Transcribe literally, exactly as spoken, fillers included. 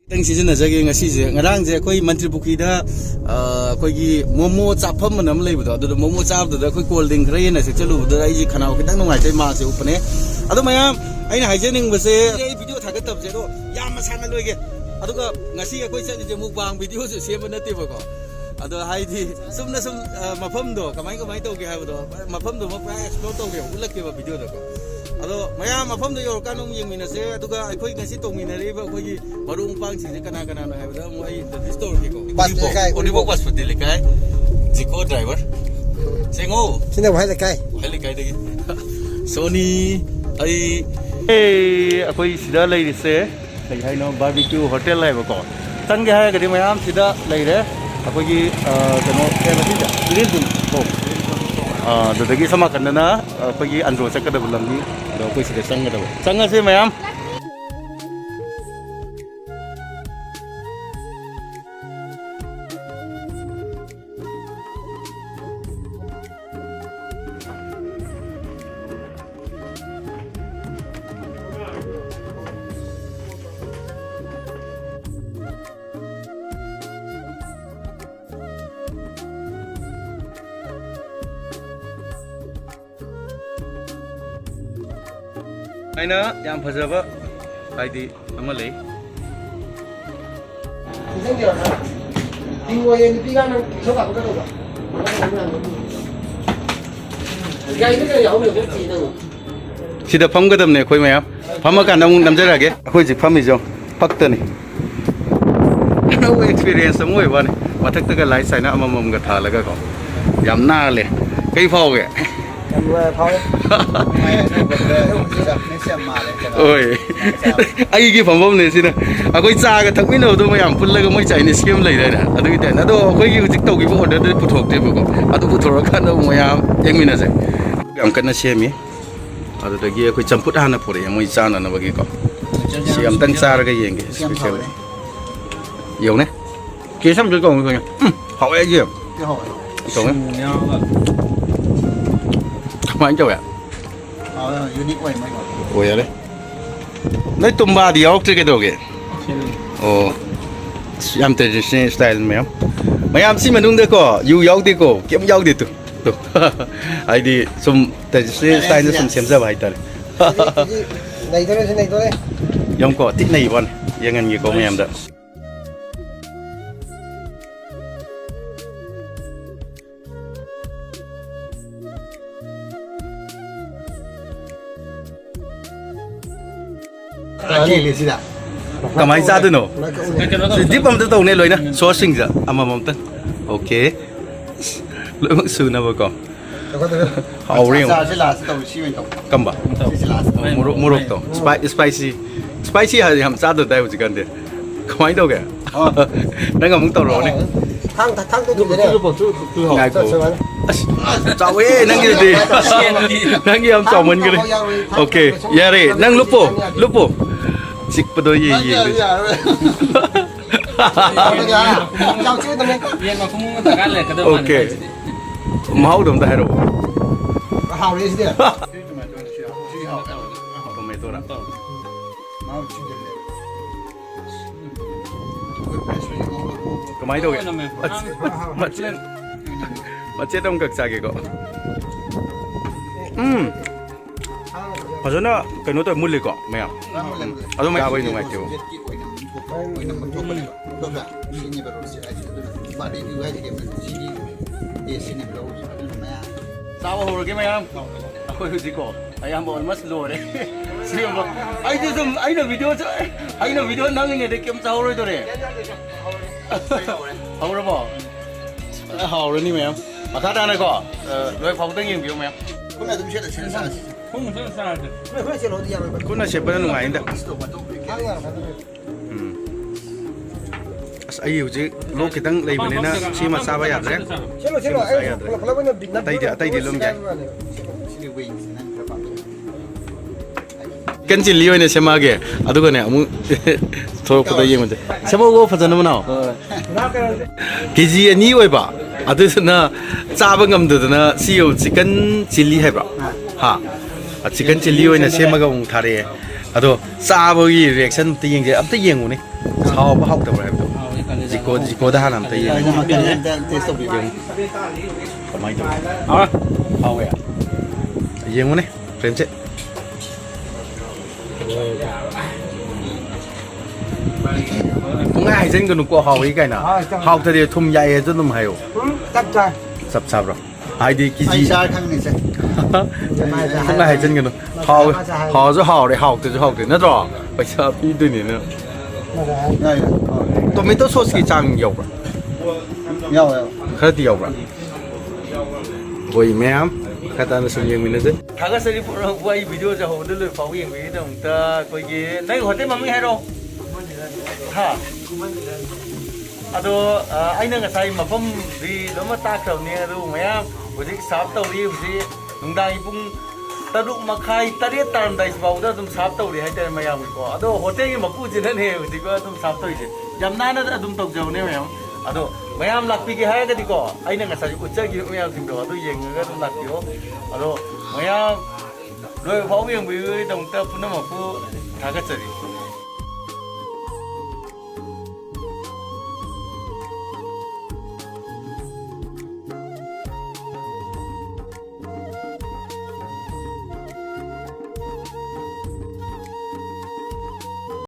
ꯈꯤꯇꯪ ꯁꯤꯖꯤꯟꯅꯖꯒꯦ ꯉꯁꯤꯁꯦ꯫ ꯉꯔꯥꯡꯁꯦ ꯑꯩꯈꯣꯏ ꯃꯟꯇ꯭ꯔꯤ ꯄꯨꯈ꯭ꯔꯤꯗ, ꯑ, ꯑꯩꯈꯣꯏꯒꯤ ꯃꯣꯃꯣ ꯆꯥꯐꯝ ꯑꯅ ꯑꯃ ꯂꯩꯕꯗꯣ, ꯑꯗꯨꯗ ꯃꯣꯃꯣ ꯆꯥꯕꯗꯨꯗ ꯑꯩꯈꯣꯏ ꯀꯣꯜ ꯗ꯭ꯔꯤꯡ ꯈꯔ ꯍꯦꯟꯅ ꯊꯛꯆꯜꯂꯨꯕꯗꯨꯗ ꯑꯩꯁꯦ ꯈꯅꯥꯎ ꯈꯤꯇꯪ ꯅꯨꯡꯉꯥꯏꯇꯦ, ꯃꯥꯛꯁꯦ ꯎꯞꯄꯅꯦ꯫ ꯑꯗꯣ ꯃꯌꯥꯝ, ꯑꯩꯅ ꯍꯥꯏꯖꯅꯤꯡꯕꯁꯦ, ꯑꯩ ꯚꯤꯗꯤꯑꯣ ꯊꯥꯒꯠꯇꯕꯁꯦ ꯑꯗꯣ ꯌꯥꯝꯅ ꯁꯥꯡꯅ ꯂꯣꯏꯒꯦ꯫ ꯑꯗꯨꯒ ꯉꯁꯤ ꯑꯩꯈꯣꯏ ꯆꯠꯂꯤꯁꯦ ꯃꯨꯛꯕꯥꯡ ꯚꯤꯗꯤꯑꯣꯁꯨ ꯁꯦꯝꯕ ꯅꯠꯇꯦꯕꯀꯣ꯫ ꯑꯗꯣ ꯍꯥꯏꯗꯤ ꯆꯨꯝꯅ ꯁꯨꯝ, ꯑ, ꯃꯐꯝꯗꯣ ꯀꯃꯥꯏ ꯀꯃꯥꯏ ꯇꯧꯒꯦ ꯍꯥꯏꯕꯗꯣ, ꯃꯐꯝꯗꯨꯃ ꯄꯨꯔꯥ ꯑꯦꯛꯁꯄ꯭ꯂꯣꯔ ꯇꯧꯒꯦꯕ, ꯎꯠꯂꯛꯀꯦꯕ ꯚꯤꯗꯤꯑꯣꯗꯀꯣ꯫ ꯑꯗꯣ ꯃꯌꯥꯝ ꯃꯐꯝꯗꯣ ꯌꯧꯔꯀꯥꯟꯗ ꯑꯃꯨꯛ ꯌꯦꯡꯃꯤꯟꯅꯁꯦ꯫ ꯑꯗꯨꯒ ꯑꯩꯈꯣꯏ ꯉꯁꯤ ꯇꯧꯃꯤꯟꯅꯔꯤꯕ ꯑꯩꯈꯣꯏꯒꯤ ꯃꯔꯨꯞ ꯃꯄꯥꯡꯁꯤꯡꯁꯦ ꯀꯅꯥ ꯀꯅꯥꯅꯣ ꯍꯥꯏꯕꯗꯣ ꯑꯃꯨꯛ ꯑꯩ ꯏꯟꯇ꯭ꯔꯣꯗ꯭ꯌꯨꯁ ꯇꯧꯔꯒꯦꯀꯣ꯫ ꯄꯥꯁꯄꯇꯤ ꯂꯩꯀꯥꯏ, ꯎꯔꯤꯄꯣꯛ ꯄꯥꯁꯄꯇꯤ ꯂꯩꯀꯥꯏ, ꯖꯤꯀꯣ ꯗ꯭ꯔꯥꯏꯚꯔ꯫ ꯁꯦꯡꯉꯣ꯫ ꯁꯤꯅ ꯋꯥꯍꯦꯡ ꯂꯩꯀꯥꯏ꯫ ꯋꯥꯍꯦꯡ ꯂꯩꯀꯥꯏꯗꯒꯤ꯫ ꯁꯣꯅꯤ, ꯑꯩ, ꯑꯦ, ꯑꯩꯈꯣꯏ ꯁꯤꯗ ꯂꯩꯔꯤꯁꯦ ꯀꯩ ꯍꯥꯏꯅꯣ, ꯕꯥꯔꯕꯤꯀ꯭ꯌꯨ ꯍꯣꯇꯦꯜ ꯍꯥꯏꯕꯀꯣ꯫ ꯆꯪꯒꯦ ꯍꯥꯏꯔꯒꯗꯤ ꯃꯌꯥꯝ ꯁꯤꯗ ꯂꯩꯔꯦ꯫ ꯑꯩꯈꯣꯏꯒꯤ, ꯑ, ꯀꯩꯅꯣ, ꯀꯩ ꯍꯥꯏꯕ ꯁꯤꯁꯦ? Green zone. ꯑꯣ꯫ ꯑ, ꯑꯗꯨꯗꯒꯤ ꯁꯣꯝ ꯅꯥꯀꯟꯗꯅ ꯑꯩꯈꯣꯏꯒꯤ ꯑꯟꯗ꯭ꯔꯣ ꯆꯠꯀꯗꯕ ꯂꯝꯕꯤ꯫ ꯑꯗꯣ ꯑꯩꯈꯣꯏ ꯁꯤꯗ ꯆꯪꯒꯗꯕ꯫ ꯆꯪꯉꯁꯦ ꯃꯌꯥꯝ꯫ ꯑꯩꯅ ꯌꯥꯝ ꯐꯖꯕ, ꯍꯥꯏꯗꯤ, ꯑꯃ ꯂꯩ꯫ ꯒꯥꯔꯤꯗ ꯀꯔꯤ ꯌꯥꯎꯍꯧꯔꯤꯅꯣ? ꯁꯤꯗ ꯐꯝꯒꯗꯕꯅꯦ ꯑꯩꯈꯣꯏ ꯃꯌꯥꯝ꯫ ꯐꯝꯃꯀꯥꯟꯗ ꯑꯃꯨꯛ ꯅꯝꯖꯔꯛꯑꯒꯦ꯫ ꯑꯩꯈꯣꯏ ꯍꯧꯖꯤꯛ ꯐꯝꯃꯤꯁꯦ ꯌꯦꯡꯉꯨ, ꯐꯛꯇꯅꯤ꯫ ꯑꯅꯧꯕ ꯑꯦꯛꯁꯄꯤꯔꯤꯌꯦꯟꯁ ꯑꯃ ꯑꯣꯏꯕ ꯋꯥꯅꯤ꯫ ꯃꯊꯛꯇꯒ ꯂꯥꯏꯠ ꯁꯥꯏꯅ ꯑꯃꯃꯝꯒ ꯊꯥꯜꯂꯒꯀꯣ꯫ ꯌꯥꯝ ꯅꯥꯜꯂꯦ꯫ ꯀꯩ ꯐꯥꯎꯒꯦ? ꯌꯥꯝ ꯅꯨꯡꯉꯥꯏꯕ ꯐꯥꯎꯋꯦ꯫ ꯅꯨꯡꯉꯥꯏꯕ ꯐꯥꯎꯋꯦ꯫ ꯌꯥꯝ ꯃꯥꯜꯂꯦ꯫ ꯍꯣꯏ꯫ ꯑꯩꯒꯤ ꯐꯝꯐꯝꯅꯦ ꯁꯤꯅ꯫ ꯑꯩꯈꯣꯏ ꯆꯥꯒ ꯊꯛꯃꯤꯟꯅꯕꯗꯣ ꯃꯌꯥꯝ ꯄꯨꯜꯂꯒ ꯃꯣꯏ ꯆꯥꯏꯅꯤꯁꯀꯤ ꯑꯃ ꯂꯩꯗꯥꯏꯅꯦ? ꯑꯗꯨꯒꯤ ꯇꯥꯏꯞꯅ꯫ ꯑꯗꯣ ꯑꯩꯈꯣꯏꯒꯤ ꯍꯧꯖꯤꯛ ꯇꯧꯈꯤꯕ ꯑꯣꯔꯗꯔꯗꯨꯗꯤ ꯄꯨꯊꯣꯛꯇꯦꯕꯀꯣ꯫ ꯑꯗꯨ ꯄꯨꯊꯣꯔꯛꯀꯥꯟꯗ ꯑꯃꯨꯛ ꯃꯌꯥꯝ ꯌꯦꯡꯃꯤꯟꯅꯁꯦ꯫ ꯌꯥꯝ ꯀꯟꯅ ꯁꯦꯝꯃꯤ꯫ ꯑꯗꯨꯗꯒꯤ ꯑꯩꯈꯣꯏ ꯆꯝꯐꯨꯠ ꯍꯥꯟꯅ ꯄꯨꯔꯛꯑꯦ ꯃꯣꯏ ꯆꯥꯅꯅꯕꯒꯤꯀꯣ꯫ ꯁꯤ ꯑꯝꯇꯪ ꯆꯥꯔꯒ ꯌꯦꯡꯒꯦ, ꯌꯥꯝ special꯫ ꯍꯥꯎꯋꯦ꯫ ꯌꯦꯡꯉꯨꯅꯦ꯫ ꯀꯦꯁ ꯑꯝꯇ ꯇꯧꯅꯤ ꯀꯩꯅꯣ꯫ ꯎꯝ, ꯍꯥꯎꯋꯦ ꯑꯩꯁꯦ꯫ ꯌꯥꯝ ꯍꯥꯎꯋꯦ꯫ ꯇꯧꯅꯦ꯫ ꯁꯤꯡ ꯌꯥꯎꯔꯒ꯫ ꯀꯃꯥꯏꯅ ꯇꯧꯋꯦ? ꯍꯥꯎꯋꯦ, ꯌꯨꯅꯤꯛ ꯑꯣꯏ ꯃꯣꯏ꯫ ꯑꯣꯏ ꯌꯥꯔꯦ꯫ ꯅꯣꯏ ꯇꯨꯝꯕꯥꯗꯤ ꯌꯥꯎꯔꯛꯇ꯭ꯔꯦ ꯀꯩꯗꯧꯔꯒꯦ? ꯁꯤꯗꯤ꯫ ꯑꯣ, ꯑꯁ, ꯌꯥꯝ traditional style ꯃꯌꯥꯝ꯫ ꯃꯌꯥꯝ ꯁꯤ ꯃꯅꯨꯡꯗꯀꯣ, ꯌꯨ ꯌꯥꯎꯗꯦꯀꯣ, ꯀꯩꯝ ꯌꯥꯎꯗꯦ ꯇꯨ꯫ ꯇꯨ꯫ ꯍꯥꯏꯗꯤ ꯁꯨꯝ traditional style ꯁꯨꯝ ꯁꯦꯝꯖꯕ ꯍꯥꯏꯇꯥꯔꯦ꯫ ꯍꯧꯖꯤꯛ, ꯍꯧꯖꯤꯛ ꯅꯩꯗꯣꯔꯦ, ꯁꯤ ꯅꯩꯗꯣꯔꯦ꯫ ꯌꯦꯡꯉꯨꯀꯣ, ꯊꯤ ꯅꯩꯕ ꯋꯥꯅꯤ꯫ ꯌꯦꯡꯍꯟꯒꯦꯀꯣ ꯃꯌꯥꯝꯗ꯫ ꯀꯃꯥꯏꯅ ꯆꯥꯗꯣꯏꯅꯣ? ꯁꯤ dip ꯑꯝꯇ ꯇꯧꯅꯦ ꯂꯣꯏꯅ, sauceꯁꯤꯡꯁꯦ ꯑꯃꯃꯝꯇꯪ꯫ Okay꯫ ꯂꯣꯏꯅꯃꯛ ꯁꯨꯅꯕꯀꯣ꯫ ꯍꯥꯎꯔꯦ ꯌꯦꯡꯉꯣ꯫ ꯑꯆꯥꯔꯁꯦ last ꯇꯧꯔꯤ, ꯁꯤ ꯑꯣꯏꯅ ꯇꯧ꯫ ꯀꯝꯕ? ꯁꯤꯁꯦ last ꯇꯧ꯫ ꯃꯣꯔꯣꯛ, ꯃꯣꯔꯣꯛꯇꯣ꯫ Spi-, spicy꯫ Spicy ꯍꯥꯏꯗꯤ ꯌꯥꯝ ꯆꯥꯗ ꯇꯥꯏ ꯍꯧꯖꯤꯛꯀꯥꯟꯗꯤ꯫ ꯀꯃꯥꯏꯅ ꯇꯧꯒꯦ? ꯑꯣ꯫ ꯅꯪ ꯑꯃꯨꯛ ꯇꯧꯔꯛꯑꯣꯅꯦ꯫ ꯊꯥꯡ, ꯊꯥꯡ ꯇꯧꯗꯣꯏꯅꯦ꯫ ꯉꯥꯏꯈꯣ꯫ ꯆꯠꯁꯦ, ꯃꯥꯅꯦ꯫ ꯑꯁ, ꯆꯥꯎꯋꯦ ꯅꯪꯒꯤꯗꯨꯗꯤ꯫ ꯅꯪꯒꯤ ꯌꯥꯝ ꯆꯥꯎꯃꯟꯈ꯭ꯔꯦ꯫ ꯊꯥꯡ ꯌꯥꯔꯣꯏ, ꯊꯥꯡ Okay, ꯌꯥꯔꯣꯏ꯫ ꯌꯥꯔꯦ꯫ ꯅꯪ ꯂꯨꯞꯄꯣ, ꯂꯨꯞꯄꯣ꯫ ꯆꯤꯛꯄꯗꯣ ꯌꯦꯡ ꯌꯥꯔꯣꯏ, ꯌꯦꯡꯗꯣꯏꯁꯦ꯫ ꯌꯥꯔꯣꯏ꯫ ꯌꯥꯝ ꯆꯤꯛꯑꯣꯏꯗꯕꯅꯦ꯫ ꯌꯦꯟ ꯃꯈꯣꯡ ꯑꯃ ꯗꯔꯀꯥꯔ ꯂꯩꯔꯛꯀꯗꯕ ꯃꯥꯜꯂꯦ Okay꯫ ꯍꯥꯏꯁꯤꯗꯤ꯫ ꯃꯍꯥꯎꯗꯣ ꯑꯝꯇ ꯍꯥꯏꯔꯛꯑꯣ꯫ ꯍꯥꯎꯔꯦ ꯁꯤꯗꯤ꯫ Tomatoꯔ? ꯀꯃꯥꯏꯅ ꯇꯧꯒꯦ? ꯑꯣꯏꯅꯝꯃꯦ꯫ ꯑꯁ, ꯃꯆꯦꯠ, ꯃꯆꯦꯠ ꯑꯃꯈꯛ ꯆꯥꯒꯦꯀꯣ꯫ ꯎꯝ꯫ ꯐꯖꯅ ꯀꯩꯅꯣ ꯇꯧꯔ ꯃꯨꯜꯂꯤꯀꯣ ꯃꯌꯥꯝ꯫ ꯑꯗꯨꯝ ꯆꯥꯕꯩ ꯅꯨꯡꯉꯥꯏꯇꯦꯕ꯫ ꯆꯥꯕ ꯍꯧꯔꯒꯦ ꯃꯌꯥꯝ꯫ ꯑꯩꯈꯣꯏ ꯍꯧꯖꯤꯛꯀꯣ ꯑꯌꯥꯝꯕ almost ꯂꯣꯏꯔꯦ꯫ ꯁꯤ ꯑꯃ ꯑꯩꯁꯨ ꯁꯨꯝ ꯑꯩꯅ video ꯁꯨ-, ꯑꯩꯅ video ꯅꯝꯃꯤꯉꯩꯗ ꯀꯩꯝ ꯆꯥꯍꯧꯔꯣꯏꯗꯧꯔꯦ꯫ ꯍꯧꯔꯕꯣ? ꯐꯖꯅ ꯍꯥꯎꯔꯅꯤ ꯃꯌꯥꯝ꯫ ꯃꯈꯥ ꯇꯥꯅꯀꯣ, ꯑ, ꯂꯣꯏ ꯐꯥꯎꯗꯪ ꯌꯦꯡꯕꯤꯌꯨ ꯃꯌꯥꯝ꯫ ꯈꯨꯠꯅ ꯑꯗꯨꯝ ꯁꯦꯠꯂ ꯁꯦꯠꯂ ꯆꯥꯁꯤ꯫ ꯈꯨꯠꯅ ꯁꯦꯠꯂ ꯆꯥꯔꯁꯦ꯫ ꯈꯨꯠꯅ ꯁꯦꯠꯄꯅ ꯅꯨꯡꯉꯥꯏꯅꯤꯗ꯫ ꯎꯝ꯫ ꯑꯁ, ꯑꯩ ꯍꯧꯖꯤꯛ ꯂꯣꯛ ꯈꯤꯇꯪ ꯂꯩꯕꯅꯤꯅ ꯁꯤꯃ ꯆꯥꯕ ꯌꯥꯗ꯭ꯔꯦ꯫ ꯁꯤꯃ ꯆꯥ ꯌꯥꯗ꯭ꯔꯦ꯫ ꯑꯇꯩꯗꯤ, ꯑꯇꯩꯗꯤ ꯑꯗꯨꯝ ꯌꯥꯏ꯫ Chicken chilli ꯑꯣꯏꯅ ꯁꯦꯝꯃꯛꯑꯒꯦ, ꯑꯗꯨꯒꯅꯦ ꯑꯃꯨꯛ ꯊꯣꯛꯂꯛꯄꯗ ꯌꯦꯡꯉꯨꯁꯦ꯫ ꯁꯦꯝꯃꯛꯎꯀꯣ ꯐꯖꯅ ꯃꯅꯥꯎ꯫ ꯀꯦ ꯖꯤ ꯑꯅꯤ ꯑꯣꯏꯕ, ꯑꯗꯨꯗꯨꯅ ꯆꯥꯕ ꯉꯝꯗꯗꯅ ꯁꯤ ꯌꯦꯡꯉꯨ, chicken chilli ꯍꯥꯏꯕ꯭ꯔꯣ? ꯍꯥ? Chicken chilli ꯑꯣꯏꯅ ꯁꯦꯝꯃꯒ ꯑꯃꯨꯛ ꯊꯥꯔꯛꯑꯦ꯫ ꯑꯗꯣ ꯆꯥꯕꯒꯤ reaction ꯑꯝꯇ ꯌꯦꯡꯁꯦ, ꯑꯝꯇ ꯌꯦꯡꯉꯨꯅꯦ꯫ ꯍꯥꯎꯕ ꯍꯥꯎꯇꯕ꯭ꯔꯥ ꯍꯥꯏꯕꯗꯣ ꯖꯤꯀꯣ, ꯖꯤꯀꯣꯗ ꯍꯥꯟꯅ ꯑꯝꯇ ꯌꯦꯡꯉꯦ꯫ ꯀꯃꯥꯏꯅ ꯇꯧꯋꯤ? ꯍꯥꯎꯋꯦ꯫ ꯌꯦꯡꯉꯨꯅꯦ, ꯐ꯭ꯔꯦꯟꯁꯦ꯫ ꯄꯨꯡꯍꯥꯏ ꯍꯥꯏꯖꯟꯒꯅꯨꯀꯣ, ꯍꯥꯎꯋꯤ ꯀꯥꯏꯅ꯫ ꯍꯥꯎꯇ꯭ꯔꯗꯤ ꯊꯨꯝ ꯌꯥꯛꯑꯦꯁꯨ ꯑꯗꯨꯝ ꯍꯥꯏꯌꯣ꯫ ꯆꯞ ꯆꯥꯕ꯭ꯔꯣ? ꯍꯥꯏꯗꯤ ꯀꯦꯖꯤ ꯑꯩ ꯆꯥꯔ ꯈꯪꯅꯤꯁꯦ꯫ ꯄꯨꯡꯍꯥꯏ ꯍꯥꯏꯖꯟꯒꯅꯨ꯫ ꯍꯥꯎ-, ꯍꯥꯎꯁꯨ ꯍꯥꯎꯔꯦ, ꯍꯥꯎꯇ꯭ꯔꯁꯨ ꯍꯥꯎꯇ꯭ꯔꯦ, ꯅꯠꯇ꯭ꯔꯣ? ꯄꯩꯁꯥ ꯄꯤꯗꯣꯏꯅꯤꯅ꯫ ꯌꯥꯏ, ꯌꯥꯏ꯫ ꯇꯣꯃꯦꯇꯣ ꯁꯣꯁꯀꯤ ꯆꯥꯡ ꯌꯥꯎꯕ꯭ꯔꯥ? ꯌꯥꯎꯋꯦ, ꯌꯥꯎꯋꯦ꯫ ꯈꯔꯗꯤ ꯌꯥꯎꯕ꯭ꯔꯥ? ꯍꯣꯏ, ꯃꯌꯥꯝ ꯃꯈꯥ ꯇꯥꯅ ꯁꯨꯝ ꯌꯦꯡꯃꯤꯟꯅꯁꯦ꯫ ꯊꯥꯒꯠꯆꯔꯤ ꯄꯨꯝꯅꯃꯛꯄꯨ ꯑꯩ ꯚꯤꯗꯤꯑꯣꯁꯦ ꯍꯧꯕꯗ ꯂꯣꯏ ꯐꯥꯎꯕ ꯌꯦꯡꯕꯤꯒꯤꯗꯃꯛꯇ꯫ ꯑꯩꯈꯣꯏꯒꯤ, ꯅꯪ ꯍꯣꯇꯦꯜ ꯃꯃꯤꯡ ꯍꯥꯏꯔꯣ꯫ ꯍꯥ? ꯑꯗꯣ, ꯑ, ꯑꯩꯅ ꯉꯁꯥꯏ ꯃꯐꯝꯗꯤ ꯂꯣꯏꯅꯃꯛ ꯇꯥꯛꯈ꯭ꯔꯕꯅꯤ꯫ ꯑꯗꯨ ꯃꯌꯥꯝ ꯍꯧꯖꯤꯛ ꯁꯥꯔꯞ ꯇꯧꯔꯤ꯫ ꯍꯧꯖꯤꯛ ꯅꯨꯡꯗꯥꯡꯒꯤ ꯄꯨꯡ ꯇꯔꯨꯛ ꯃꯈꯥꯏ, ꯇꯔꯦꯠ ꯇꯥꯔꯝꯗꯥꯏꯁꯤ ꯐꯥꯎꯗ ꯑꯗꯨꯝ ꯁꯥꯔꯞ ꯇꯧꯔꯤ ꯍꯥꯏꯇꯥꯔꯦ ꯃꯌꯥꯝꯒꯤꯀꯣ꯫ ꯑꯗꯣ ꯍꯣꯇꯦꯜꯒꯤ ꯃꯄꯨꯁꯤꯅꯅꯦ ꯍꯧꯖꯤꯛ ꯑꯗꯨꯝ ꯁꯥꯔꯞ ꯇꯧꯔꯤꯁꯦ꯫ ꯌꯥꯝ ꯅꯥꯟꯅ ꯑꯗꯨꯝ ꯇꯧꯖꯕꯅꯦ ꯃꯌꯥꯝ꯫ ꯑꯗꯣ ꯃꯌꯥꯝ ꯂꯥꯛꯄꯤꯒꯦ ꯍꯥꯏꯔꯒꯗꯤꯀꯣ, ꯑꯩꯅ ꯉꯁꯥꯏ ꯎꯠꯆꯈꯤꯕ ꯃꯌꯥꯝꯁꯤꯡꯗꯣ ꯑꯗꯨ ꯌꯦꯡꯉꯒ ꯑꯗꯨꯝ ꯂꯥꯛꯄꯤꯌꯣ꯫ ꯑꯗꯣ ꯃꯌꯥꯝ ꯂꯣꯏꯕ ꯐꯥꯎꯕ ꯌꯦꯡꯕꯤꯕꯒꯤꯗꯃꯛꯇ ꯄꯨꯝꯅꯃꯛꯄꯨ ꯊꯥꯒꯠꯆꯔꯤ꯫